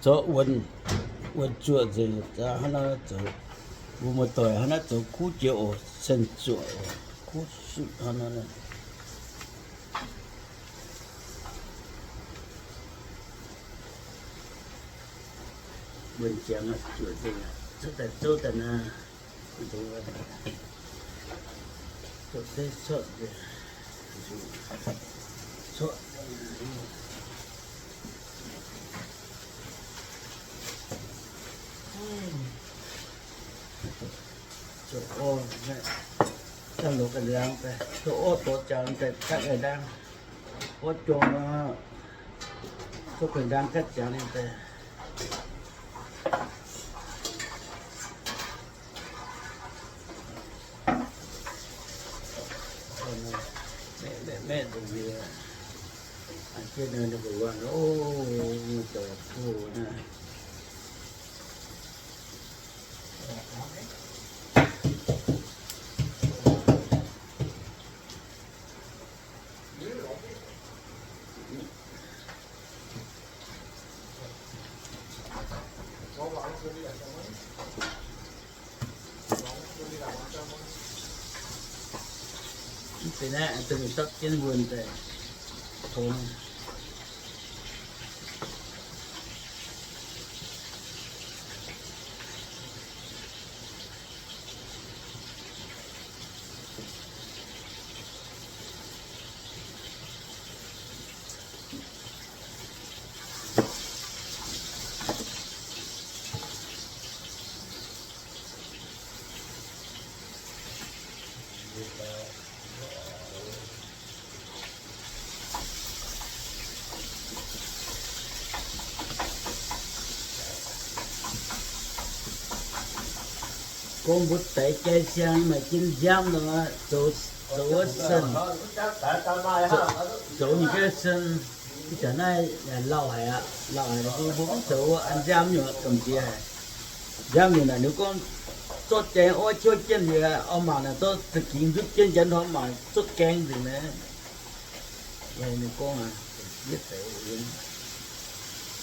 Wuonx, wuonx zuoqc nzengc, hnangv nor zoux. Mbuo muoz-doic hnangv naaiv zoux kuv jiex oc, sen zuoqc oc, kuv sutv hnangv nor. Wuonx ziangx zuoqc nzengc, zuqv daaih zouv daaih naaiv. Zuqv orv, daaih lorz ga'nziangx daaih, zuqv orv doz jangx daaih gatv ga'ndaang. Orv jorng nor, zuqv ga'ndaang gatv jangx ninh daaih. Maeqv, maeqv, maeqv nzengc liuz, jienv ninh mbuo wuonh, o, doic buv naaiv. Mv zeiz naaiv, dongh mingh dapv jienv wuonh daaih tongx. Gorngv mbuo daix jai siang maaih jienv nziaamv nor, zoux, zoux wuov sen, zoux ninh ganh sen. Ih zanc naaiv yaac lauh haic aqv. Lauh haic, mbuo, mbuo mv zoux wuov, an nziaamv nyungc gamh nziex haic. Nziaamv nyungc naaic ninh gorngv zorqv jai oix qouv jienv liuz, oix mangc naaic zorqv za'gengh nzutv jienv njang hnoi mangc zorqv gaeng nzengc naaiv. Ninh gorngv aqv, yietv deix wuov,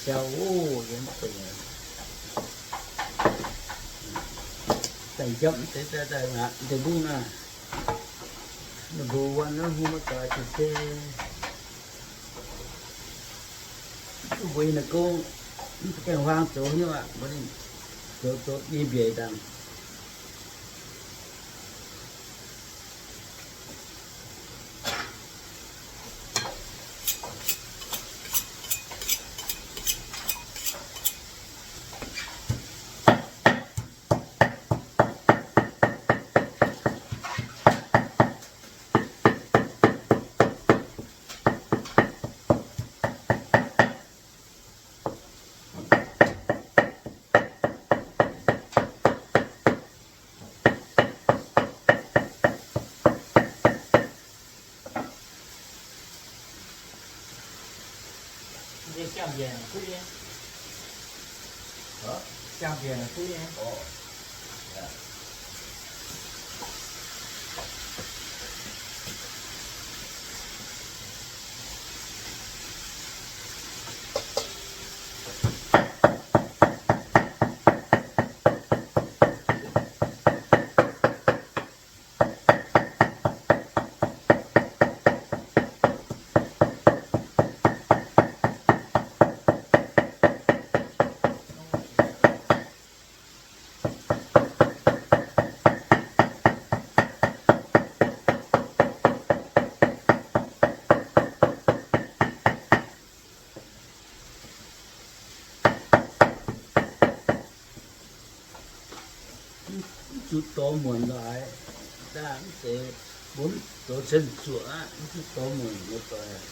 siau wuov, yietv deix. Daaih njapv deix daaih, daaih nqaatc deix mbuo naaiv. Ninh mbuo wuonh naaiv hungh maiv doix jiex se. Mbuo yie naaiv gong, mv gaengh huaang zoux hnyouv aqv, mbuo ninh zoux zoux nyei mbiaec dangh. Mv zuqc dorh muonc laaix, daaih mv zeiz mbuo mv zoux cen zuoqc aqv, mv zuqc dorh muonc muoz-doic.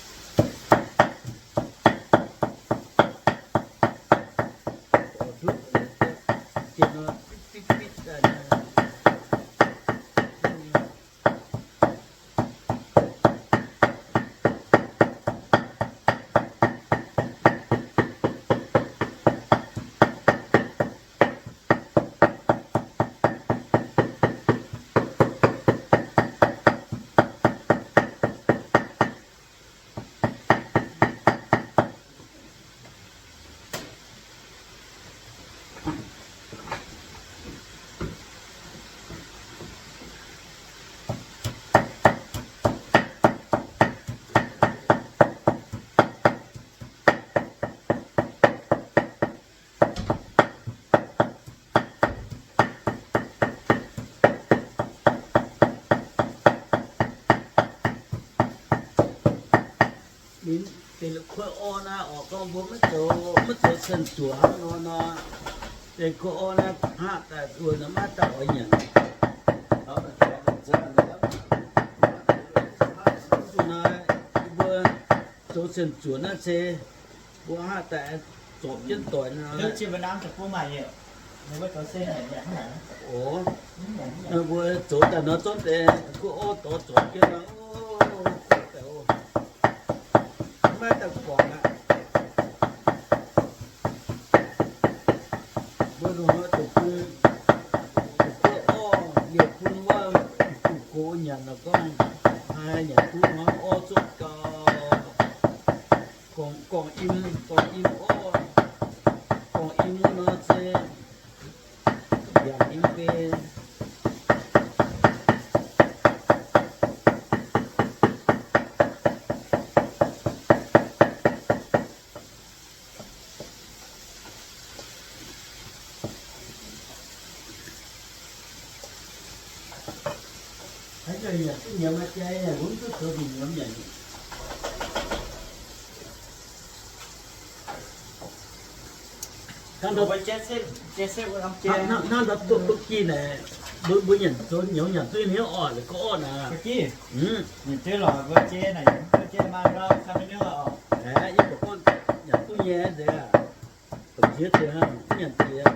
Dorh duqv, jienv nor, bitv bitv bitv daaih. Ninh deix la'kuotv orv naaiv oc, gorngv mbuo maiv zoux, maiv zoux cen-zuoqc hnangv nor nor, deix kuotv orv naaiv hngaqv daaih wuov nor maiv daaih oix nyanc. Zuqc naaiv mbuo zoux cen-zuoqc naaiv se mbuo hngaqv daaih zorpc jienv doic nor. Oc, mbuo zoux daaih nor zorqv deix kuotv orv dorh zorpc jienv nor, maiv daaih guangc aqv. Mbuo lungh hnoi deic-bung, deic-bung orv, liouh bung wuov, deic-bung gox nyanc nor gorngv, haiz nyanc duqv hnoi orv zuqv gau, gorngv, gorngv im, gorngv im orv, gorngv im wuov nor se yangh nyei mv bei. Hnangv ndau, hnangv, hnangv ndau duqv, duqv gih naaic, mbuo, mbuo nyanc zoux nyouz nyanc duqv nyei orv, la'kuotv orv naaic. Aeqv, yie buatc gorngv nyanc duqv nyei nzengc aqv. Domh jiex deix hnangv, mv nyanc jiex.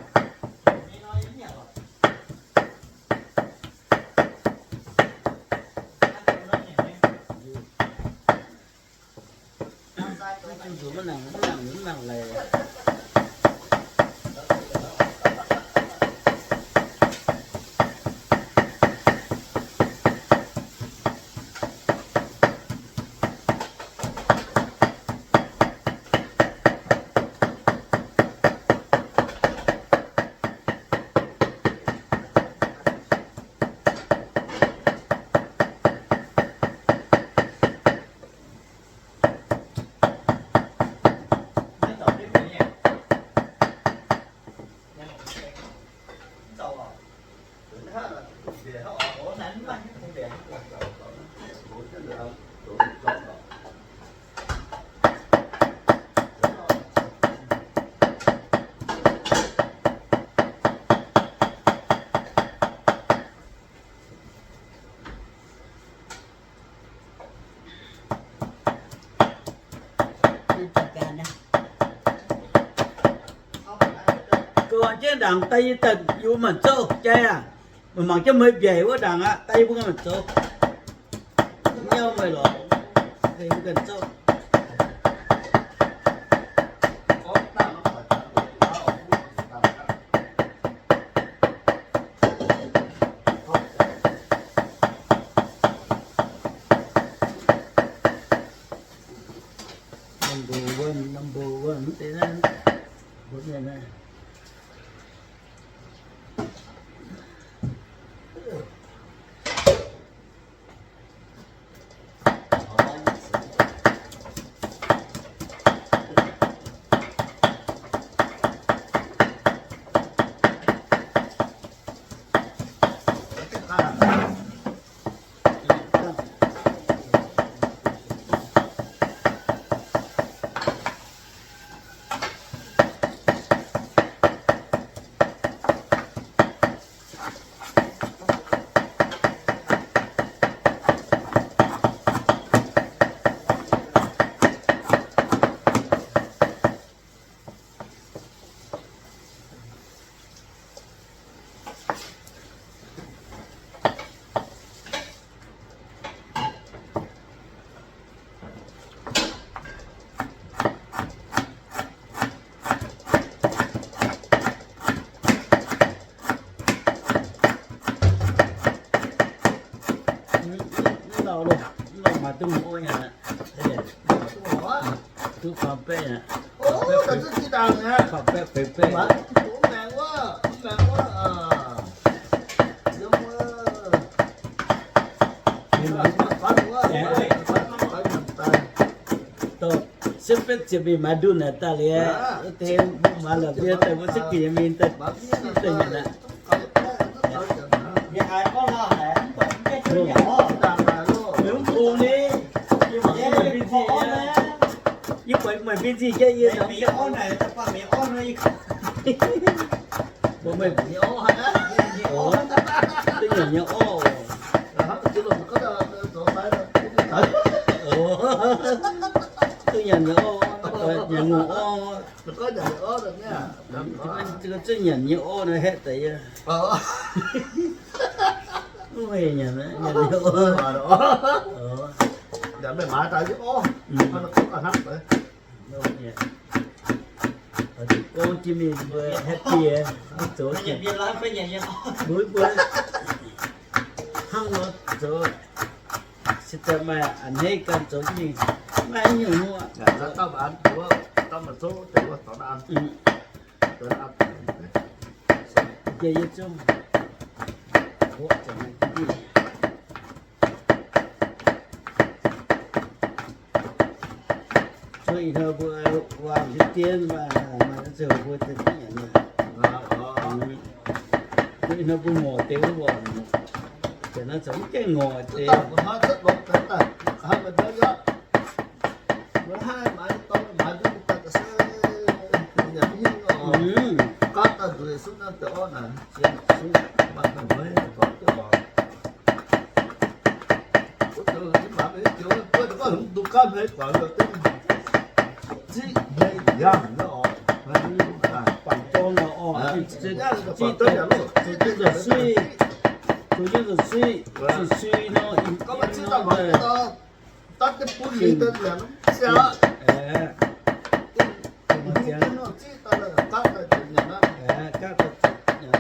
Mv nangc, mv nangc, mv nangc laic. Ga'horngh jienv ndaangc daaih yie daaih yie mbuo maanc zouv jai aac. Mangc jienv meih mbiaec wuov ndaangc aqv, daaih yie mbuo maanc zoux. Nyauv meih lorqc, daaih yie mbuo ganh zouv. Number one, number one, mv deix naaiv, mbuo mienh naaiv. Mv lauh loh, mv lauh maaih duqv hungh oix aqv. Duqv faam baeqv aqv. Faam baeqv feix baeqv. Siepv betv ziepc mingh maaiz ndunh naaic daaih liuz, wuov deix mbuo maaiz la'bieiv daaih mbuo zungv gengh mingh daaih, daaih nyanc aqv. Mv bung ni, yie buatc maaih mbienx zih jaiv yie. Mbuo meih duqv nyanc nyei orv. Duqv nyanc nyei orv, nyanc ngongh orv. Zungv nyanc nyei orv nor haeqv deix yie. Mv meih nyanc, nyanc nyei orv. Gorngv jienv mingh mbuo happy, mbuo zoux jienv, mbuo, mbuo hnangv nor zoux, se daaih maaih a'hneiv ganh zoux jienv mingh, maiv nyungc hnyouv. Jiex yie zungv hoqc ziangx naaiv jienv mingh. Zuov ih hnoi mbuo waangc jienv dien maah, maaih ziex mbuo za'gengh nyanc. Zuov ih hnoi mbuo ngorc deix wuov, zanc naaiv zoux mv gaengh ngorc deix.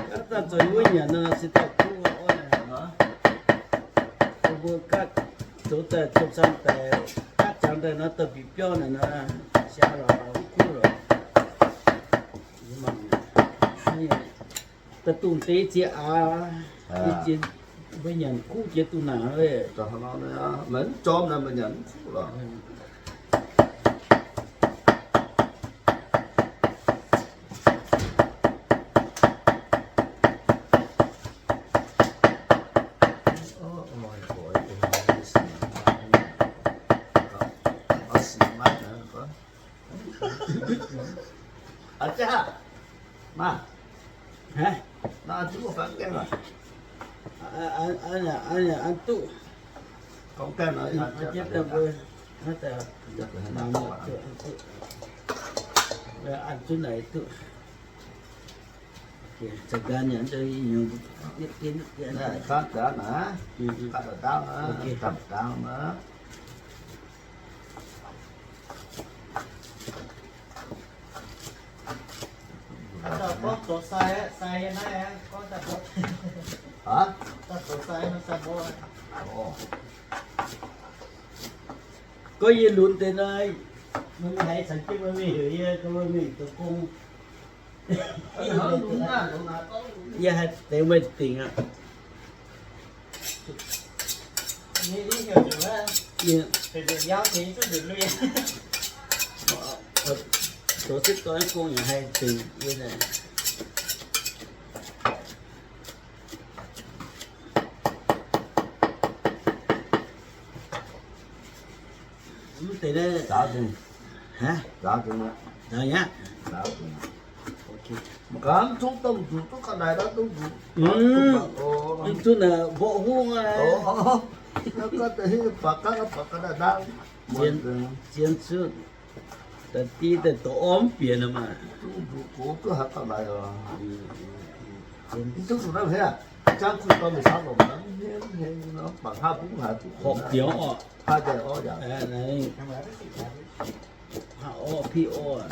Gapv daaih zoux wuov nyanc nor se daaih kuv orv naaic. Mbuo gapv zoux daaih, zoux camv daaih, gapv jangx daaih nor, daaih bieqc biauv naaic nor, siaa lorqc, kuv lorqc. Daaih dungh deix ziex aax, mbuo nyanc kuv jiex dungh naaic. An duqv. An zunv naaic duqv. Gorngv yie lunx deix naaiv, meih haiz caux jienv meih mingh heuc yie, meih mingh zoux gong. Yie haih deix meih dingc aqv. Zoux setv doiv gong yaac haih dingc yie naaic. Mv deix naaiv, mv zungv naaic mborqv hungh aqv. Zien zunv, da'div daaih doqc orv mv bieqc nor maah. Horpc bieqc oc. Haav orv piv orv.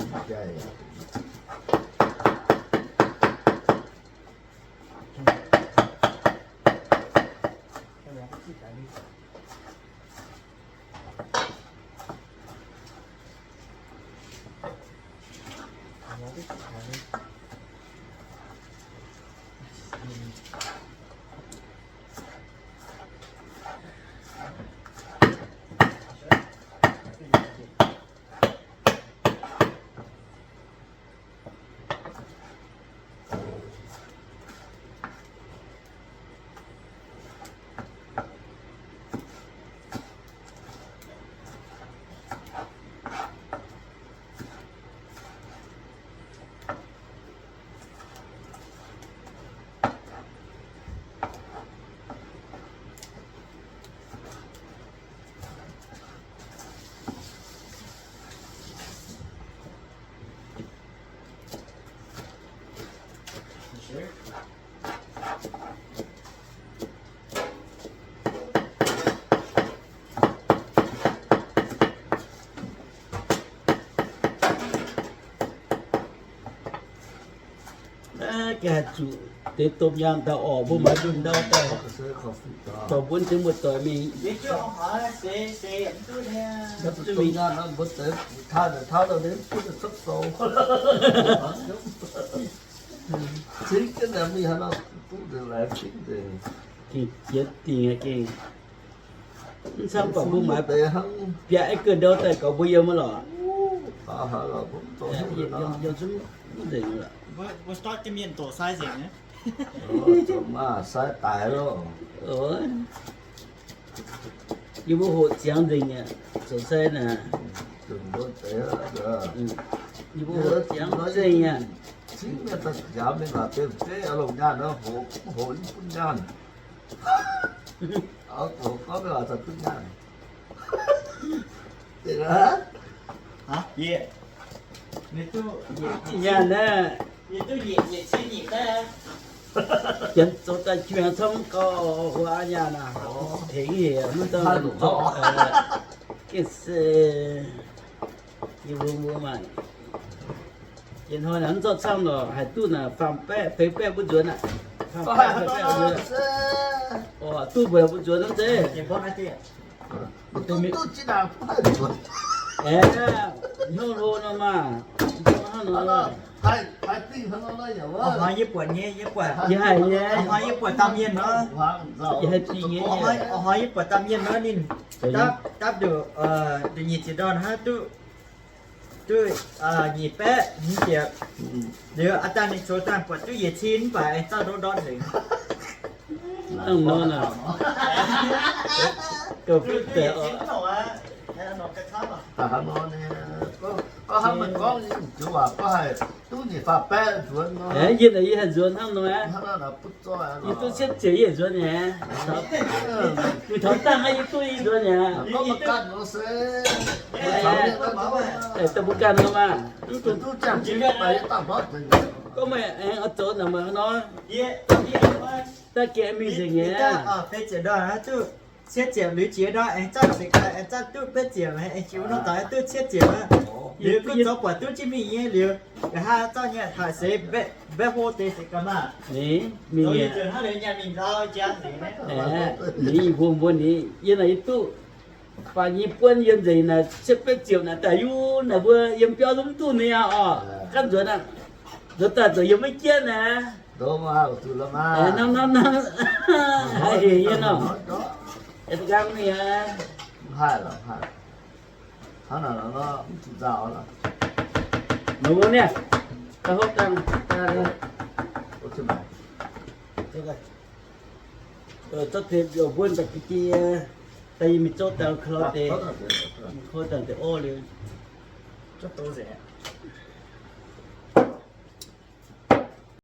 Naaiv gengh haih zuqc deix domh nyaanh dauh orqc, mbuo maaiz ndunh ndau daaih, dorh mbuo ziex muoz-doic mingh. Gengh jiex dingc aqv gengh. Mv camv baac mbuo maaiz biaa aiv gauh ndau daaih gaux mbuo yiem wuov lorqc. Yiem zungv mv nzengc lorqc. Mbuo start jienv mienh doqc sai nzengc. Sai daic loh. Yie mbuo hoqc ziangx nzengc aqv, zoux sai naaic. Yie mbuo hoqc ziangx nzengc aqv. Cingv mienh daaih njaaux mienh waac, deix deix longc nyaanh nor, hoqc mv hoqc mv bun nyaanh. Hoqc gorngv mienh waac daaih duqv nyaanh. Nyaanh naaiv, janx zoux daaih juangc camv gauh huaax nyaanh aac, hengx hec mv dau zoux. Gengh se yie mbuo mbuo maaih Ih hnoi naaic mv zorqv camv lorqc, haih duqv naaic faam baeqv feix baeqv mbuo nzuonx aqv. Faam baeqv feix baeqv mbuo nzuonx. Oc, duqv mbuo mbuo nzuonx hnangv zeiv. Aeqv, hnyouv hlo nor maah. Hnoi yie buatc nyei, yie buatc. Yie haiz nyei. Hnoi yie buatc dauh mienh nor. Yie haiz dingh nyei. Hnoi yie buatc dauh mienh nor ninh dapv, dapv nduqc, nduqc nyic ziepc ndorn hnangv duqv. Duqv nyic baeqv hmz ziepc. Liuz aav dangh ninh zoux dangh buatc duqv yietc cin mv baac aengx zauv ndortv ndortv nzengc. Hnangv nor naaic. Gorngv hnangv meih gorngv, ziouc waac gorngv haih duqv nyic faam baeqv nzuonx nor. Yie naaic yie haih nzuonx hnangv nor aqv. Yie duqv cietv ziepc yie nzuonx nyei. Mingh taux dangh yie duqv yie nzuonx nyei. Da'bung ganh nor maah. Gorngv meih aengx oix zoux naaic meih nor, daaih gengh mingh nzengc nyei. Cietv ziepc liuz jiex ndau aengx zanc se gaax, aengx zanc duqv betv ziepc, aengx jiu nor daaih duqv cietv ziepc aqv. Liuz duqv zoux buatc duqv jienv mingh nyei liuz, nqa'haav zanc nyei haic seix mbaeqv hlo deix se gaax maah. Mingh hnangv liuz nyanc mingh nzauh jangx nzengc. Ninh yie mbuo mbuo ninh yie naaic yie duqv faanh nyei buonv yiem nzengc naaic cietv betv ziepc naaic daaih yie naaic mbuo yiem biauv zungv mv duqv ninh aqv oc. Ganh nzuonx aqv. Nzuonx daaih zoux yiem maiv jienv naaic. Hnamv hnamv hnamv, haiz hec nyei nor. Nqaang mingh aqv. Meih mbuo niaa, daaih hopv dangh, zorqv deix mbuonv daaih ga'jiex, daaih yie mingh zorqv dangh ka'lor deix, koi dangh deix orv liuz.